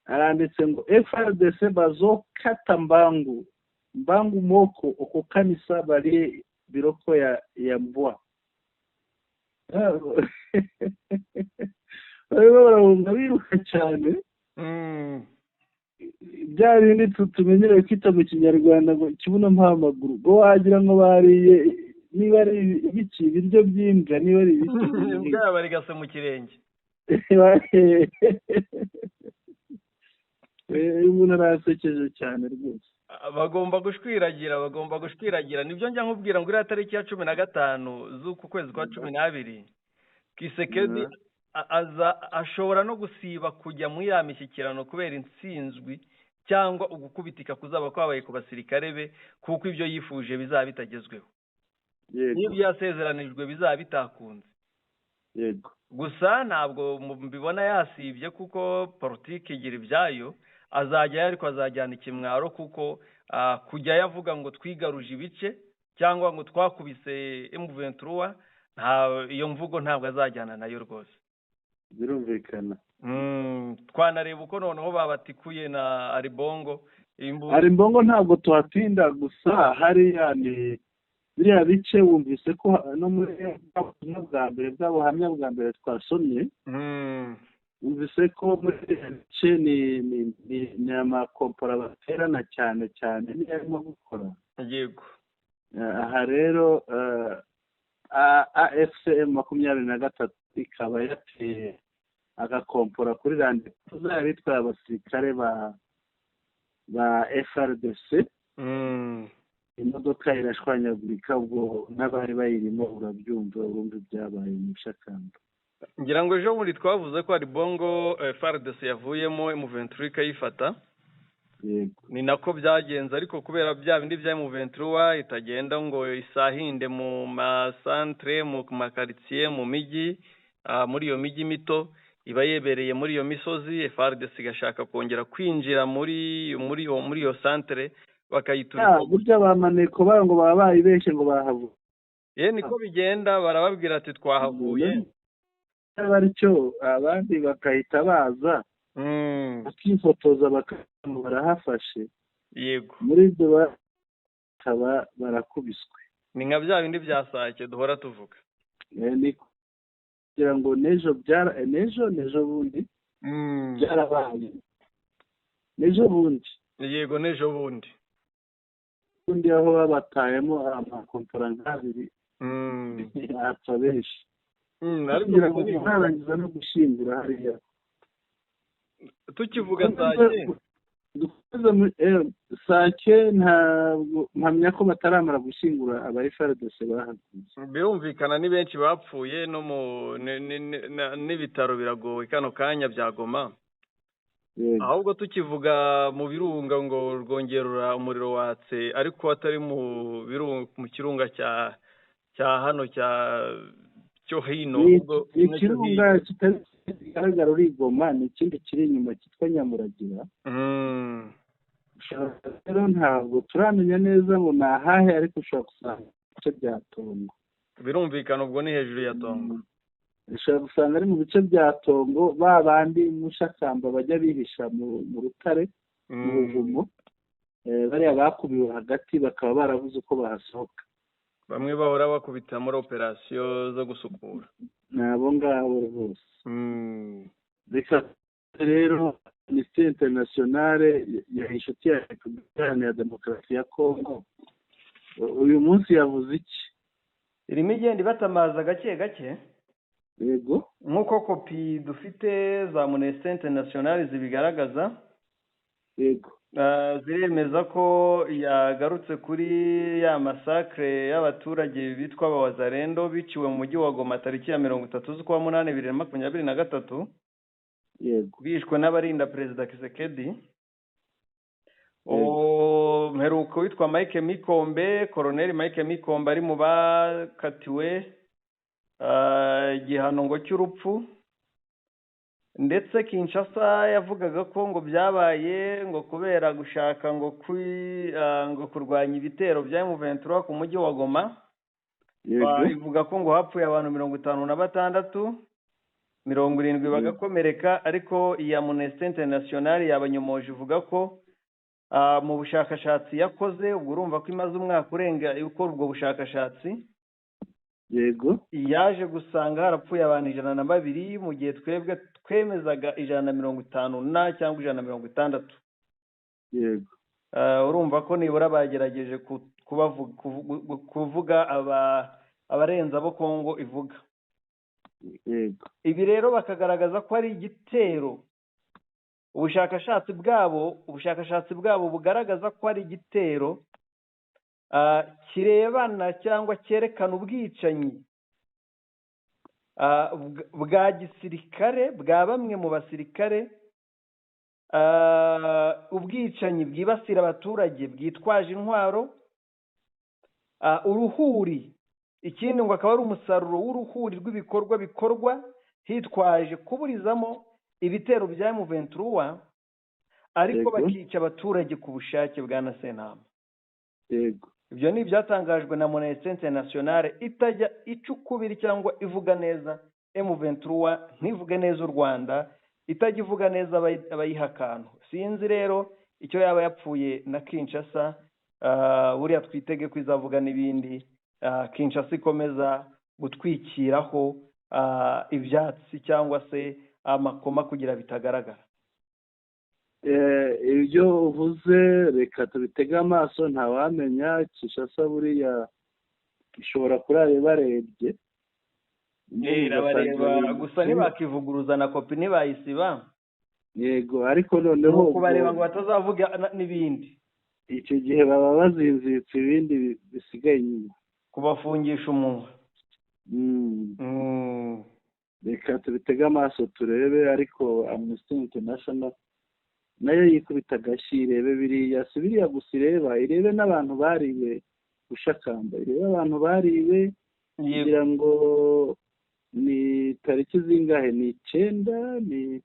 Aranditse ngo: "FARDC bazokata mbangu mbangu moko okokanisa balie biloko ya mbwa." Barimo barahunga biruka cyane. Bya bindi tumenyereye kwita mu Kinyarwanda ngo ikibuno mpamaguru, ngo wagira ngo bariye niba ari ibiki, ibiryo by'imbwa, niba ari ibiki. Imbwa yabarigase mu kirenge. Uyu muntu arasekeje cyane rwose. Bagomba gushwiragira, bagomba gushwiragira. Nibyo njya nkubwira ngo iriya tariki ya 15 z'uku kwezi kwa 12, Tshisekedi aza ashobora no gusiba kujya muri ya mishyikirano kubera intsinzwi cyangwa ugukubitika kuzaba kwabaye ku basirikare be, kuko ibyo yifuje bizaba bitagezweho n'ibyo yasezeranijwe bizaba bitakunze. Gusa ntabwo mbibona yasibye, kuko politiki igira ibyayo. Azajyayo ariko azajyana ikimwaro, kuko kujya yavuga ngo twigaruje ibice cyangwa ngo twakubise M23, nta iyo mvugo ntabwo azajyana nayo rwose. Birumvikana. Twanareba uko noneho babatikuye na Aribongo. Hari mbongo, ntabwo tuhatinda. Gusa hariya ni biriya bice wumvise ko no muri bwa butumwa bwa mbere, bwa buhamya bwa mbere twasomye, wumvise ko muri biriya bice ni amakompora baterana cyane cyane niyo arimo gukora. Aha rero AFC M 23 ikaba yateye agakompora kuri Land Cruiser yari itwaye abasirikare ba FARDC. Imodoka irashwanyagurika, ubwo n'abari bayirimo urabyumva, urumva ibyabaye mu Shakamba. Ngira ngo ejo bundi twavuze ko hari bongo FARDC yavuyemo, M23 ikayifata. Ni nako byagenze, ariko kubera bya bindi bya M23 itagenda ngo isahinde mu masantere, mu makaritsiye, mu mijyi, muri iyo mijyi mito iba yebereye muri iyo misozi, FARDC igashaka kongera kwinjira muri iyo santere bakayiturika. Burya ba maneko bayo ngo baba bayibeshye ngo bahavuye. Ye, niko bigenda, barababwira ati twahavuye. Batyo abandi bakahita baza bakifotoza bakaba barahafashe. Muri ibyo bakaba barakubiswe. Ni nka bya bindi bya Sake duhora tuvuga. Ni kugira ngo n'ejo byara n'ejo bundi byarabaye, n'ejo bundi. Yego, n'ejo bundi. Bundi aho babatayemo amakompora nk'abiri apfa benshi. Ariko kugira ngo ntarangiza no gushyingura hariya. Tukivuga Sake. Dukomeze muri Sake, ntabwo mpamya ko bataramara gushyingura aba FARDC bahaguye. Birumvikana, ni benshi bapfuye, no mu n'ibitaro biragowe kano kanya bya Goma. Ahubwo tukivuga mu birunga, ngo rwongerera umuriro watse, ariko atari mu birunga, mu kirunga cya hano cyo hino. Ni ahubwo ni kimwe cyo ikirunga hirya. Kitari kigaragara uri i Goma, ni ikindi kiri inyuma cyitwa Nyamuragira. Ushobora rero, ntabwo turamenya neza ngo ni ahahe, ariko ushobora gusanga ibice bya Tongo. Birumvikana, ubwo ni hejuru ya Tongo. Ushobora gusanga ari mu bice bya Tongo, ba bandi Mushakamba bajya bihisha mu rutare, mu buvumo. Bariya bakubiwe hagati bakaba barabuze uko bahasohoka. Bamwe bahora bakubita muri operasiyo zo gusukura. Ni abo ngabo rwose. Reka rero Amnesty International ya inshuti ya Repubulika Iharanira Demokarasi ya Kongo uyu munsi yavuze iki? Irimo igenda ibatamaza gake gake. Nk'uko kopi dufite za Amnesty International zibigaragaza. Ziremeza ko yagarutse kuri ya massacre y'abaturage bitwa abawazarendo biciwe mu mujyi wa Goma tariki ya 30 z'ukwa munani 2023. Yego. Bishwe n'abarinda Perezida Tshisekedi. Yego. Mperuka witwa Mike Mikombe, Koroneli Mike Mikombe ari mu bakatiwe igihano ngo cy'urupfu. Ndetse Kinshasa yavugaga ko ngo byabaye ngo kubera gushaka ngo ngo kurwanya ibitero bya M23 ku mujyi wa Goma. Ivuga ko ngo hapfuye abantu 56, 70 bagakomereka, ariko iya Amnesty International yabanyomoje, ivuga ko mu bushakashatsi yakoze, ubwo urumva ko imaze umwaka urenga ikora ubwo bushakashatsi, yaje gusanga harapfuye abantu 102, mu gihe twebwe twemezaga 150 na cyangwa 160. Urumva ko nibura bagerageje kuvuga abarenze abo Kongo ivuga. Ibi rero bakagaragaza ko ari igitero, ubushakashatsi bwabo bugaragaza ko ari igitero kirebana cyangwa cyerekana ubwicanyi bwa gisirikare bwa bamwe mu basirikare, ubwicanyi bwibasira abaturage bwitwaje intwaro, uruhuri. Ikindi ngo akaba ari umusaruro w'uruhuri rw'ibikorwa bikorwa hitwaje kuburizamo ibitero bya M23, ariko bakica abaturage ku bushake bwa Sentama. Ibyo ni ibyatangajwe na Amnesty International, itajya ica ukubiri cyangwa ivuga neza M23, ntivuge neza u Rwanda, itajya ivuga neza abayiha akantu. Sinzi rero icyo yaba yapfuye na Kinshasa. Buriya twitege ko izavuga n'ibindi. Kinshasa ikomeza gutwikiraho ibyatsi cyangwa se amakoma kugira bitagaragara. Ibyo uvuze reka tubitege amaso, ntawamenya. Kinshasa buriya ishobora kurara barebye. Irabareba gusa, ntibakivuguruza na kopi ntibayisiba. Yego, ariko noneho Ni ukubareba ngo batazavuga n'ibindi. Icyo gihe baba bazinzitse ibindi bisigaye inyuma. Kubafungisha umunwa. Reka tubitege amaso turebe, ariko Amnesty International nayo yikubita agashyi irebe biriya. Si biriya gusa ireba, irebe n'abantu bariwe gushakamba, irebe abantu bariwe. Kugira ngo ni tariki zingahe? Ni 9,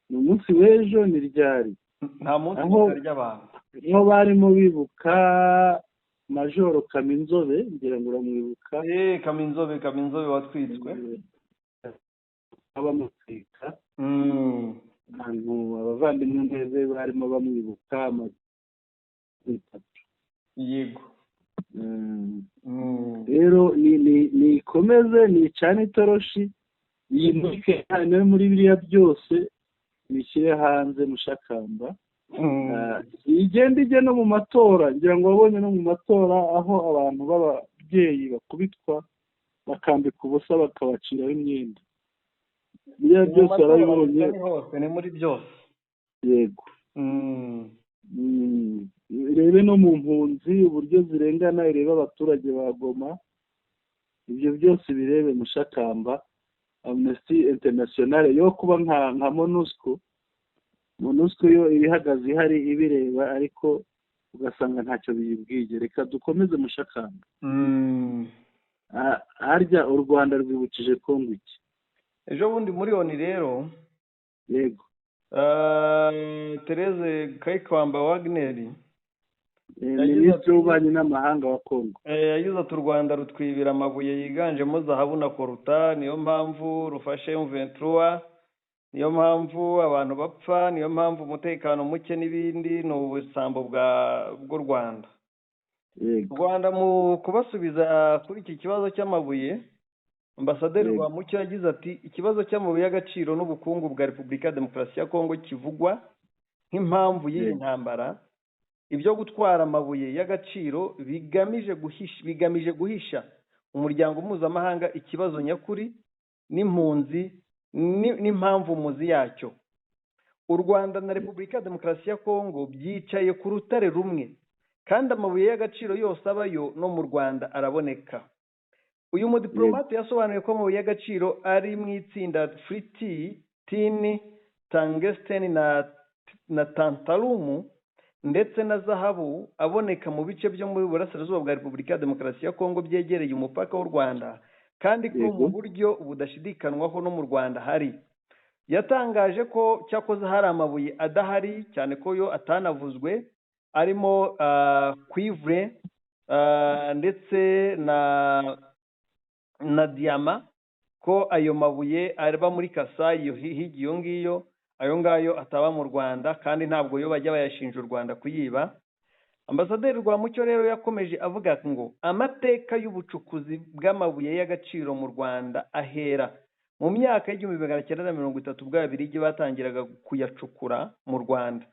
ni umunsi w'ejo, ni ryari? Nta munsi ry'abantu. Niho barimo bibuka Majoro Kaminzobe, ngira ngo uramwibuka. Kaminzobe, Kaminzobe watwitswe. Bamutwika abantu, abavandimwe be barimo bamwibuka bitatu. Rero nikomeze nicane itoroshi, yimurike nayo muri biriya byose, bishyire hanze mushakamba. Igenda ijya no mu matora. Ngira ngo wabonye no mu matora aho abantu b'ababyeyi bakubitwa, bakambika ubusa, bakabaciraho imyenda. Biriya byose warabibonye. Ni hose, ni muri byose. Yego. Irebe no mu mpunzi uburyo zirengana, irebe abaturage ba Goma, ibyo byose birebe mushakamba. Amnesty International yo kuba nka MONUSCO, MONUSCO yo ibihagaze ihari ibireba, ariko ugasanga ntacyo biyibwiye. Reka dukomeze mushakamba. Harya u Rwanda rwibukije Kongo iki? Ejo bundi muri ONU rero, Therese Kayikwamba Wagner, Minisitiri w'ububanyi n'amahanga wa Kongo, yagize ati: "U Rwanda rutwibira amabuye yiganjemo zahabu na coltan, niyo mpamvu rufashe M23, niyo mpamvu abantu bapfa, niyo mpamvu umutekano muke n'ibindi, ni ubusambo bw'u Rwanda." U Rwanda mu kubasubiza kuri iki kibazo cy'amabuye, Ambasaderi Rwamucyo yagize ati: "Ikibazo cy'amabuye y'agaciro n'ubukungu bwa Repubulika ya Demokarasi ya Kongo kivugwa nk'impamvu y'iyi ntambara, ibyo gutwara amabuye y'agaciro bigamije guhisha umuryango mpuzamahanga ikibazo nyakuri n'impunzi n'impamvu muzi yacyo. U Rwanda na Repubulika ya Demokarasi ya Kongo byicaye ku rutare rumwe, kandi amabuye y'agaciro yose abayo no mu Rwanda araboneka." Uyu mudiplomate yasobanuye ko amabuye y'agaciro ari mu itsinda 3T. Tin, tungsten na tantalum ndetse na zahabu aboneka mu bice byo muri Burasirazuba bwa Repubulika ya Demokarasi ya Kongo byegereye umupaka w'u Rwanda, kandi ko mu buryo budashidikanwaho no mu Rwanda hari. Yatangaje ko cyakoze hari amabuye adahari cyane, ko yo atanavuzwe, arimo cuivre ndetse na diyama, ko ayo mabuye aba muri Kasayi hirya iyo ngiyo, ayo ngayo ataba mu Rwanda, kandi ntabwo yo bajya bayashinja u Rwanda kuyiba. Ambasaderi Rwamucyo rero yakomeje avuga ngo amateka y'ubucukuzi bw'amabuye y'agaciro mu Rwanda ahera mu myaka y'1930, ubwo Ababiligi batangiraga kuyacukura mu Rwanda.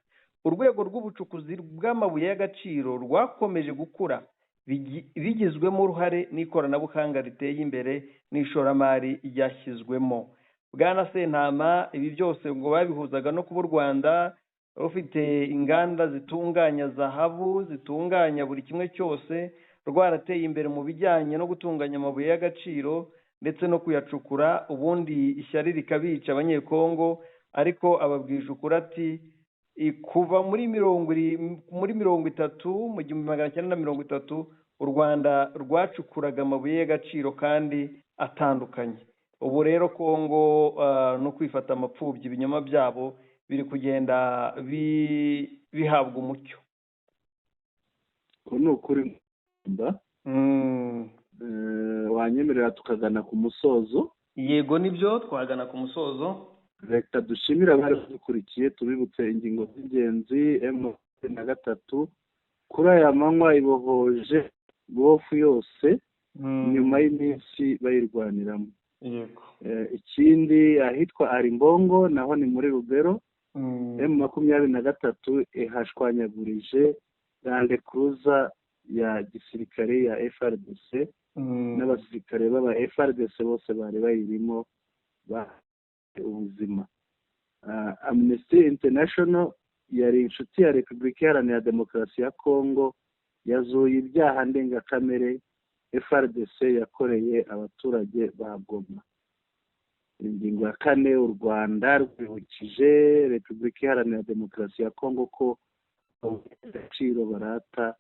Urwego rw'ubucukuzi bw'amabuye y'agaciro rwakomeje gukura bigizwemo uruhare n'ikoranabuhanga riteye imbere n'ishoramari ryashyizwemo. Bwana Sentama, ibi byose ngo babihuzaga no kuba u Rwanda rufite inganda zitunganya zahabu, zitunganya buri kimwe cyose, rwarateye imbere mu bijyanye no gutunganya amabuye y'agaciro ndetse no kuyacukura, ubundi ishyari rikabica Abanyekongo. Ariko ababwije ukuri ati kuva muri 30, mu 1930, u Rwanda rwacukuraga amabuye y'agaciro kandi atandukanye. Ubu rero Kongo no kwifata amapfubyi, ibinyoma byabo biri kugenda bihabwa umucyo. Uku ni ukuri. Wanyemerera tukagana ku musozo? Yego, nibyo, twagana ku musozo. Reka dushimire abari badukurikiye, tubibutse ingingo z'ingenzi. M23 kuri aya manywa ibohoje Buhofu yose nyuma y'iminsi bayirwaniramo. Ikindi, ahitwa Arimbongo naho ni muri Rubero, M23 ihashwanyagurije Land Cruiser ya gisirikare ya FARDC n'abasirikare b'aba FARDC bose bari bayirimo ubuzima. Amnesty International yari inshuti ya Repubulika Iharanira Demokarasi ya Congo yazuye ibyaha ndengakamere FARDC yakoreye abaturage ba Goma. Ingingo ya kane, u Rwanda rwibukije Repubulika Iharanira Demokarasi ya Congo ko agaciro barata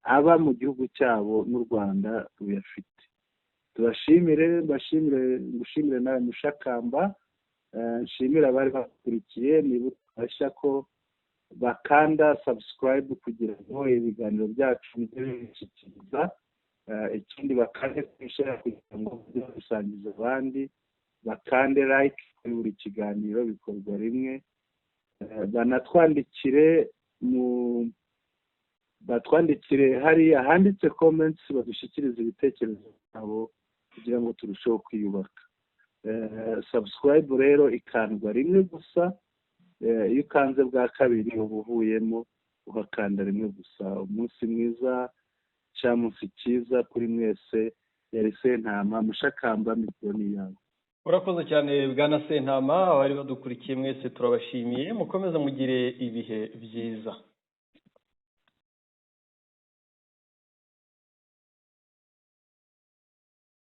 aba mu gihugu cyabo n'u Rwanda ruyafite. Tubashimire, mbashimire, ngushimire nawe Mushakamba, nshimire abari bakurikiye. Nibutse ko bakanda subscribe kugira ngo ibiganiro byacu bijye bibishyikiriza. Ikindi, bakande kuri share kugira ngo bajye babisangiza abandi, bakande like kuri buri kiganiro, bikorwa rimwe. Banatwandikire mu batwandikire hariya handitse comments, badushyikirize ibitekerezo byabo kugira ngo turusheho kwiyubaka. Subscribe rero ikandwa rimwe gusa. Iyo ukanze bwa kabiri uba uvuyemo, ugakanda rimwe gusa. Umunsi mwiza, cyamunsi cyiza kuri mwese. Yari Sentama Mushakamba, mikoro ni yawe. Urakoze cyane, bwana Sentama. Abari badukurikiye mwese turabashimiye, mukomeze mugire ibihe byiza.